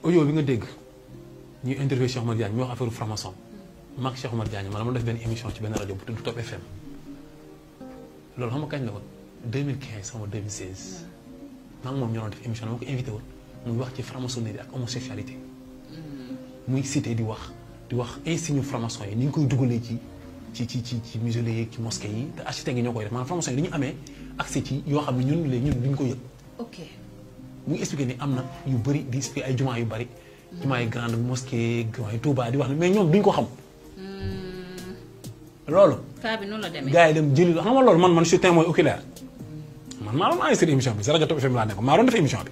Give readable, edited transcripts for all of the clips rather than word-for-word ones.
audio bi nga dégg ñuy interview Cheikh Oumar Diagne mi wax affaire franc-maçon maag Cheikh Oumar Diagne man ma def benn émission ci benn rajo bu tudd Top FM loolu xam nga kañ la woon 2015 sama 2016 maa ngi moom ñoo doon def émission dama ko invité woon muy wax ci franc-maçonnerie ak homosexualité muy cité di wax insigne franc-maçon yi ni ñu koy dugalee ci musulé yi ci mosquée yi te architecte yi ñoo koy def maanaam franc-maçon yi dañu amee accès ci yoo xam ne ñun duñ ko yëg. ok muy expliqué ni am na yu bëri di expliqué ay jumaa yu bëri. jumaa yi grande mosquée jumaa yi Touba di wax ne mais ñoom duñ ko xam. loolu. cas bi noonu la demee. gars yi dem jëli xam nga loolu man je suis témoin oculaire man maa doon enregistré émission bi sa rajo Top FM laa nekk maa doon def émission bi.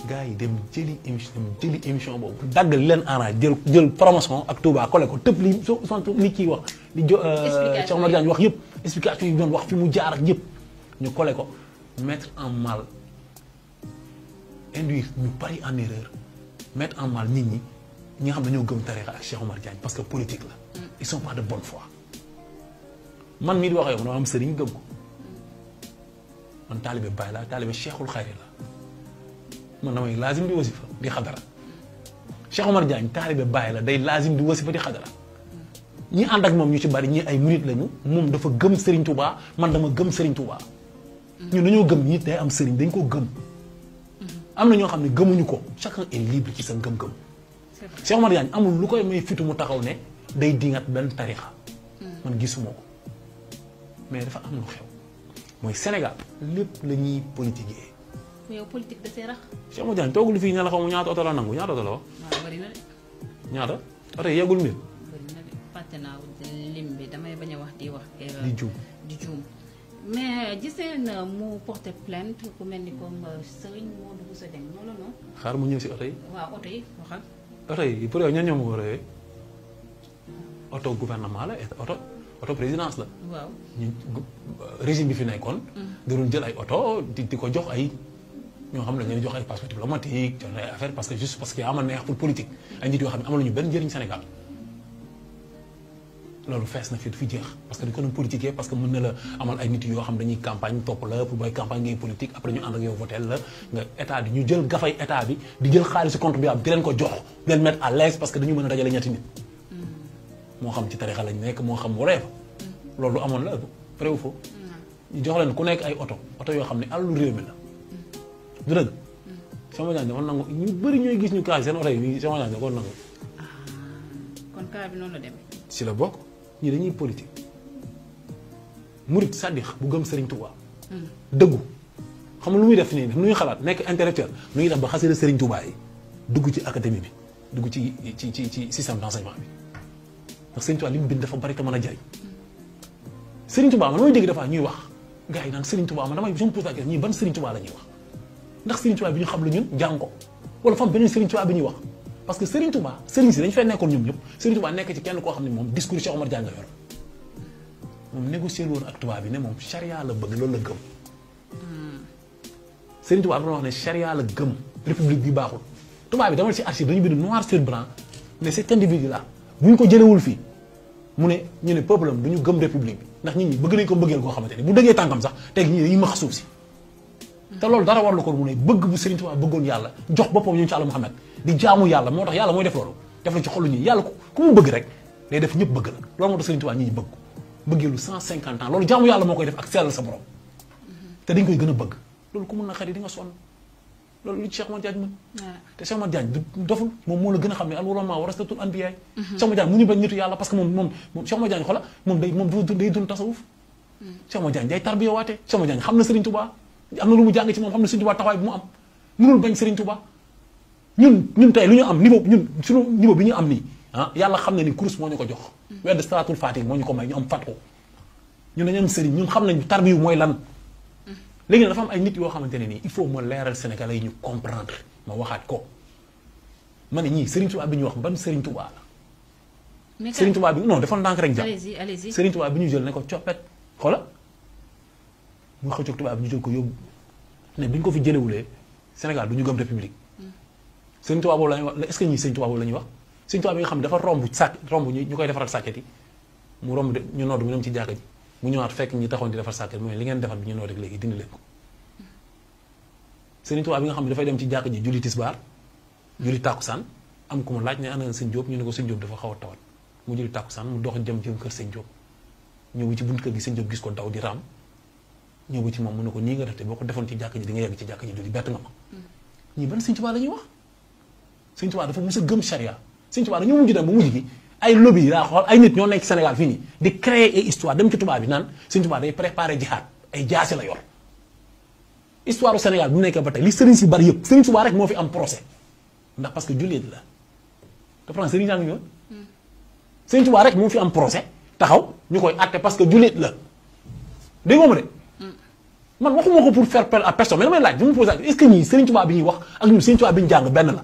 gars yi dem jëli émission boobu dagg leen arrangé jël promotion ak Touba collé ko tëb li sont nit kii wax. di Cheikh Oumar Diagne wax yëpp explication yi doon wax fi mu jaar ak yëpp ñu collé ko mettre en mal induire ñu bari en erreur mettre en mal nit ñi nga xam ne dañoo gëm tarixa ak Cheikh Oumar Diagne parce que politique la. ils sont pas de bonne foi man mii di wax yow dama am sëriñ gëm ko man taalibe Baay la taalibe Cheikhul Xayri la man damay laazim di wasifa di xadara Cheikh Oumar Diagne taalibe Baay la day laazim di wasifa di xadara ñi ànd ak moom ñu ci bari ñi ay murit lañu moom dafa gëm Serigne Touba man dama gëm Serigne Touba ñun dañoo gëm nit day am sëriñ dañ ko gëm am na ñoo xam ne gëmuñu ko chacun est libre ci sa ngëm-gëm Cheikh Oumar Diagne amul lu koy may fitu mu taxaw ne day dingat benn tarixa man gisuma ko mais dafa am lu xew mooy Sénégal lépp la ñuy politiquer. yow politique da see rax. Cheikh Oumar Diagne toogul fii ne la xaw ma ñaata oto la nangu ñaata oto la wax. waaw bëri na de. ñaata oto yi yeggul mbir. bëri na de fàtte naa lim bi damay bañ a wax di wax. di juum mais gisee na mu porter plainte ku mel ni comme Serigne Modou Bousso Dieng noonu la noonu. xaar mu ñëw si oto yi. waaw oto yi waxal. oto yi pour yow ñan ñoo ma ko rëyee oto gouvernement la oto présidence la. waaw ñu régime bi fi nekkoon. da doon jël ay oto di ko jox ay ñoo xam ne dañu leen jox ay passeport diplomatique jox ay affaire parce que juste parce que amal neex pour politique ay nit yoo xam ne amaluñu benn njëriñ Sénégal loolu fees na fi du fi jeex parce que dañu ko doon politiquer parce que mën na la amal ay nit yoo xam dañuy campagne topp la pour booy campagne ngay politique après ñu ànd ak yow votel la nga état bi ñu jël gafay état bi di jël xaalisu compte bi am di leen ko jox di leen mettre à l'aise parce que dañu mën a dajale ñetti nit. moo xam ci tarixa lañ nekk moo xam waree fa loolu amoon la vrai ou faux ñu jox leen ku nekk ay oto yoo xam ne alalu réew mi la du dëgg Cheikh Oumar Diagne dafa nangu ñu bëri ñooy gis ñu kaas seen oto yi Cheikh Oumar Diagne da ko nangu kon cas bi noonu la demee. si la bokk ñi dañuy politique murit sadix bu gëm Serigne Touba dëggu xam lu muy def nii nu ñuy xalaat nekk intellectuel nu ñuy def ba xasida Serigne Touba yi dugg ci académie bi dugg ci système d'enseignement bi ndax Serigne Touba li mu bind dafa bari te mën a jariñ Serigne Touba man mooy dégg dafa ñuy wax gars yi naan Serigne Touba man damay je me pose la question ñii ban Serigne Touba la ñuy wax ndax Serigne Touba bi ñu xam lu ñun jàng ko wala fam beneen Serigne Touba bi ñuy wax parce que Serigne Touba Serigne si dañu fay nekkoon ñoom ñëpp Serigne Touba nekk ci kenn koo xam ne moom discours Cheikh Oumar Diagne la yor moom négocier woon ak Touba bi ne moom charia la bëgg loolu la gëm Serigne Touba dafa wax ne charia la gëm république bi baaxul Touba bi dama ci archive dañu bind noir sur blanc ne cet individu là bu ñu ko jëlewul fii mu ne ñu ne peuple am du ñu gëm république bi ndax nit ñi bëgg nañ ko bëggeel koo xamante ni bu dëggee tànkam sax teg ñi dañuy max suuf si te loolu dara war la ko mu ne bëgg bu Serigne Touba bëggoon yàlla jox boppam ñu ci Yàlla Muhammad di jaamu yàlla moo tax yàlla mooy def loolu def la ci xolu ñi yàlla ku mu bëgg rek day def ñëpp bëgg la loolu moo tax Serigne Touba ñi bëgg ko bëggeelu 150 ans loolu jaamu yàlla moo koy def ak sellal sa borom te dañ koy gën a bëgg loolu ku mun na xarit di nga sonn loolu li Cheikh Oumar Diagne mën te Cheikh Oumar Diagne du doful moom moo la gën a xam ne al ulama warasatul anbiya Cheikh Oumar Diagne mu ñu bañ nitu yàlla parce que moom Cheikh Oumar Diagne xola moom day dund tasawuf Cheikh Oumar Diagne day tarbiya waate Cheikh Oumar Diagne xam na Serigne Touba am na lu mu jàng ci moom xam na Serigne Touba taxawaay bu mu am mënul bañ Serigne Touba ñun tey lu ñu am niveau ñun suñu niveau bi ñu am nii yàlla xam ne ni kurus moo ñu ko jox wedd salaatul fatih moo ñu ko may ñu am fatko ñun dañu am Serigne ñun xam nañ tarbiyu mooy lan léegi nag dafa am ay nit yoo xamante ne nii il faut ma leeral Sénégalais yi ñu comprendre ma waxaat ko ma ne ñii Serigne Touba bi ñu wax ban Serigne Touba la. Serigne Touba bi non dafa ndànk rek jàpp. allez-y Serigne Touba bi ñu jël ne ko coppet xoola mu xëccoog Touba bi ñu jël ko yóbbu ne bi ñu ko fi jëlewulee Sénégal du ñu gëm république. Serigne Touba boobu la ñuy wax est-ce que ñii Serigne Touba boobu la ñuy wax Serigne Touba bi nga xam ne dafa romb ñu koy defaral sàkket yi mu romb de ñu nodd mu dem ci jàkka ji. mu ñëwaat fekk ñi taxoon di defar sàkket mooy li ngeen defar bi ñu noo rek léegi dindi leen ko Serigne Touba bi nga xam ne dafay dem ci jàkk ji julli tisbaar julli tàkkusaan am ku mu laaj ne ana sëñ Diop ñu ne ko sëñ Diop dafa xaw a tawat mu julli tàkkusaan mu dox jëm kër sëñ Diop ñëw ci buntu kër gi sëñ Diop gis ko daw di raam ñëw ci moom mu ne ko nii nga def te boo ko defoon ci jàkk ji di nga yegg ci jàkk ji julli bett nga ma ñii ban sëñ Tuubaa la ñuy wax sëñ Tuubaa dafa mës a gëm charia sëñ Tuubaa dañoo mujj dem ba mujj gi ay lobby yi laa xool ay nit ñoo nekk Sénégal fii nii di créer ay histoire dem ci tubaab bi naan sëñ Tuubaa day préparer jihaad ay jaasi la yor histoire du Sénégal bu mu nekkee ba tey li sëriñ si bari yëpp sëriñ Tuubaa rek moo fi am procès ndax parce que jullit la te pourtant sëriñ saa ngi ñëwoon sëriñ Tuubaa rek moo fi am procès taxaw ñu koy àtte parce que jullit la dégg nga ma de man waxuma ko pour faire peur à personne mais damay laaj bi mu posé est-ce que ñii sëriñ Tuubaa bi ñuy wax ak ñun sëriñ Tuubaa bi ñu jàng benn la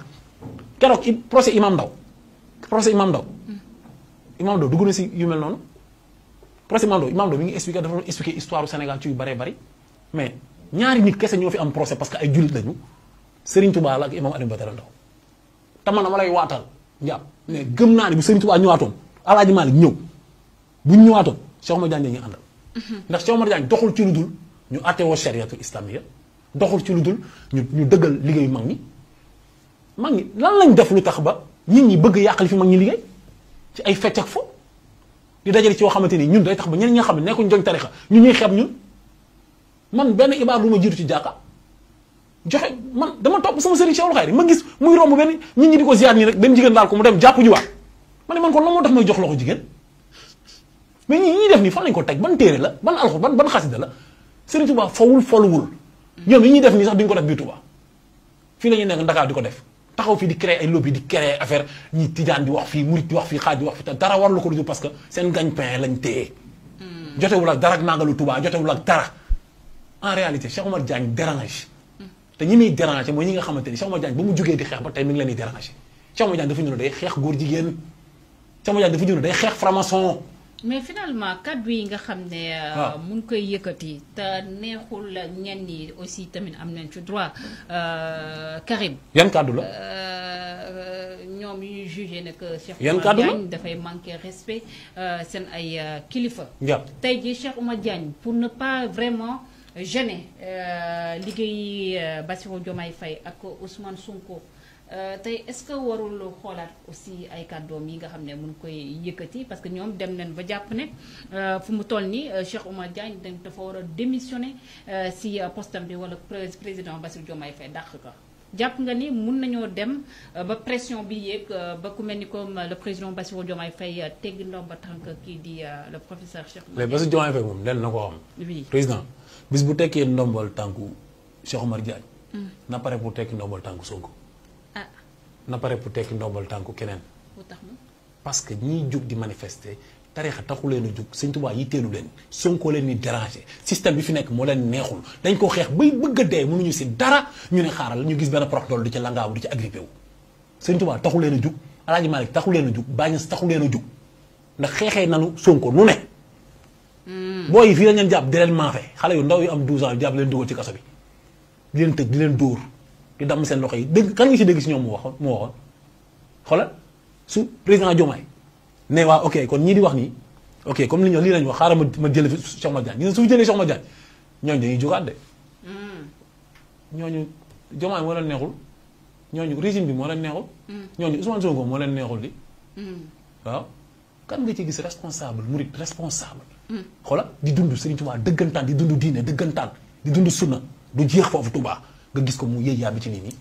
keroog procès Imam Ndaw Imam Ndaw dugg na si yu mel noonu procès Imam Ndaw mi ngi expliqué dafa doon expliqué histoire du Sénégal ci yu bëree bëri mais ñaari nit kese ñoo fi am procès parce que ay jullit lañu Serigne Touba la ak Imam Alioune Badara Ndaw te man dama lay waatal njàpp mais gëm naa ne bu Serigne Touba ñëwaatoon Alaaji Malick ñëw bu ñu ñëwaatoon Cheikh Omar Diagne ñu àndal ndax Cheikh Omar Diagne doxul ci lu dul ñu attewoo chariatul islamiyya doxul ci lu dul ñu dëggal liggéeyu mag ñi lan lañ def lu tax ba nit ñi bëgg yàqali fi mag ñi liggéey ci ay fecc ak fo di dajale ci yoo xamante ni ñun day tax ba ñeneen ñi nga xam ne nekkuñ joñ tarixa ñu ñuy xeeb ñun man benn ibaar lu ma jiitu ci jàkka joxe man dama topp sama sëriñ Cheikhul Khayri ma gis muy romb benn nit ñi di ko ziar nii rek benn jigéen daal ko mu dem jàpp juwaat ma ne man kon lan moo tax may jox loxo jigéen mais ñi def nii fan lañ ko teg ban téere la ban alxuraan ban xasida la Sëriñ Tuubaa fawul foluwul ñoom yi ñuy def nii sax duñ ko def biir Tuubaa fii la ñuy nekk Ndakaar di ko def taxaw fii di créer ay lobby di créer affaire ñi tijaan di wax fii murit di wax fii xaaj di wax fii te dara war lu ko du parce que seen gagne-pain lañ téye jotewul ak dara ak màggalu Tuubaa jotewul ak dara en réalité Cheikh Omar Diagne dérange te ñi muy déranger mooy ñi nga xamante ni Cheikh Omar Diagne ba mu jógee di xeex ba tey mi ngi leen di déranger Cheikh Omar Diagne dafa ñëw day xeex góor jigéen Cheikh Omar Diagne dafa ñëw day xeex franc-maçon mais finalement kaddu yi nga xam ne mun koy yëkkati te neexul ñenn ñi aussi tamit am nañ ci droit Karim yan kaddu la ñoom yu ñuy jugé ne que Cheikh yan Oumar kaddu la Diagne dafay manquer respect seen ay kilifa njàpp tey jii Cheikh Oumar Diagne pour ne pas vraiment gêner liggéey Bassirou Diomaye Faye ak Ousmane Sonko tey est-ce que warul xoolaat aussi ay kàddoom yi nga xam ne mun koy yëkkati parce que ñoom dem nañ ba jàpp ne fu mu toll nii Cheikh Oumar Diagne dafa war a démissionner si postam bi wala président Bassirou Diomaye Faye dàq ko jàpp nga ni mun nañoo dem ba pression bi yéeg ba ku mel ni comme le président Bassirou Diomaye Faye tegg ndoom ba tànk kii di le professeur Cheikh Oumar mais Bassirou Diomaye Faye moom lenn na ko xam oui président bis bu tekkee ndombal tànku Cheikh Oumar Diagne na pare pour tekki ndombal tànku Sonko na pare pour tekki ndombal tànku keneen parce que ñiy jóg di manifester tarixa taxu leen a jóg Sëñ Tuubaa yitteelu leen Sonko leen ni déranger système bi fi nekk moo leen neexul dañ ko xeex bay bëgg a dee mënuñu si dara ñu ne xaaral ñu gis benn prox dool di ci langaabu di ci agrippé wu Sëñ Tuubaa taxu leen a jóg Alaaji Maalik taxu leen a jóg Baay Ñas taxu leen a jóg ndax xeexee nanu Sonko nu ne booy yi fii lañ leen jàpp di leen maafe xale yu ndaw yu am 12 ans yu jàpp leen dugal ci kaso bi di leen tëj di leen dóor di damm seen loxo yi dégg kan nga ci dégg si ñoom mu waxoon xoolal su président Diomaye ne waa ok kon ñii di wax nii ok comme li ñu lii lañ wax xaaral ma jëlee fi Cheikh Oumar Diagne su fi jëlee Cheikh Oumar Diagne ñooñu dañuy jógaat de ñooñu Diomaye moo leen neexul ñooñu régime bi moo leen neexul ñooñu Ousmane Sonko moo leen neexul di waaw kan nga ci gis responsable murid responsable xoolal di dund Serigne Touba dëggantaan di dund diine dëggantaan di dund sunna du jeex foofu Touba nga gis ko mu yëy yàbbi ci lii nii